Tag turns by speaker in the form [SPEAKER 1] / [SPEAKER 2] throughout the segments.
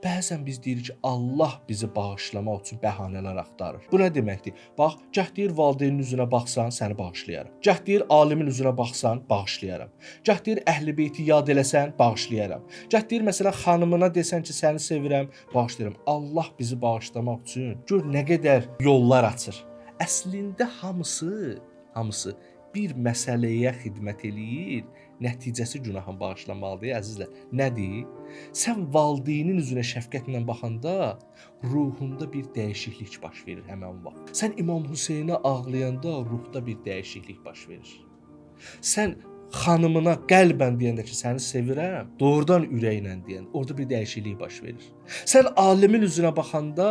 [SPEAKER 1] Bəzən biz deyirik ki, Allah bizi bağışlamaq üçün bəhanələr axtarır. Bu nə deməkdir? Bax, gah deyir valideynin üzünə baxsan, səni bağışlayaram. Gah deyir alimin üzünə baxsan, bağışlayaram. Gah deyir əhl-i beyti yad eləsən, bağışlayaram. Gah deyir məsələn xanımına desən ki, səni sevirəm, bağışlayıram. Allah bizi bağışlamaq üçün gör nə qədər yollar açır. Əslində hamısı bir məsələyə xidmət eləyir, nəticəsi günahın bağışlanmalıdır, əzizlər. Nədir? Sən valideynin üzünə şəfqətlə baxanda ruhunda bir dəyişiklik baş verir həmin vaxt. Sən İmam Hüseynə ağlayanda ruhda bir dəyişiklik baş verir. Sən xanımına qəlbən deyəndə ki, səni sevirəm, doğrudan ürəklə deyən, orada bir dəyişiklik baş verir. Sən alimin üzünə baxanda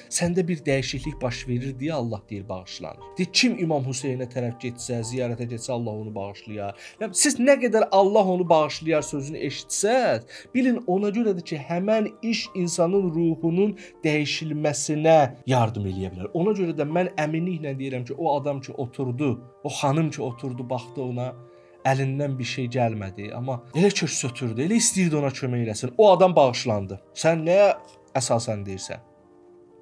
[SPEAKER 1] səndə bir dəyişiklik baş verir deyə Allah deyir bağışlanır. Deyir kim İmam Hüseynə tərəf getsə, ziyarətə getsə Allah onu bağışlayar. Yəni siz nə qədər Allah onu bağışlayar sözünü eşitsəz, bilin ona görədir ki, həmən iş insanın ruhunun dəyişilməsinə yardım eləyə bilər. Ona görə də mən əminliklə deyirəm ki, o adam ki oturdu, o xanım ki oturdu, baxdı ona, əlindən bir şey gəlmədi, amma elə köks ötürdü, elə istəyirdi ona kömək eləsin. O adam bağışlandı. Sən nəyə əsasən deyirsən?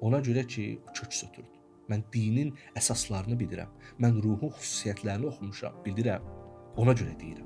[SPEAKER 1] Ona görə ki, köks ötürdü. Mən dinin əsaslarını bilirəm. Mən ruhun xüsusiyyətlərini oxumuşam, bilirəm. Ona görə deyirəm.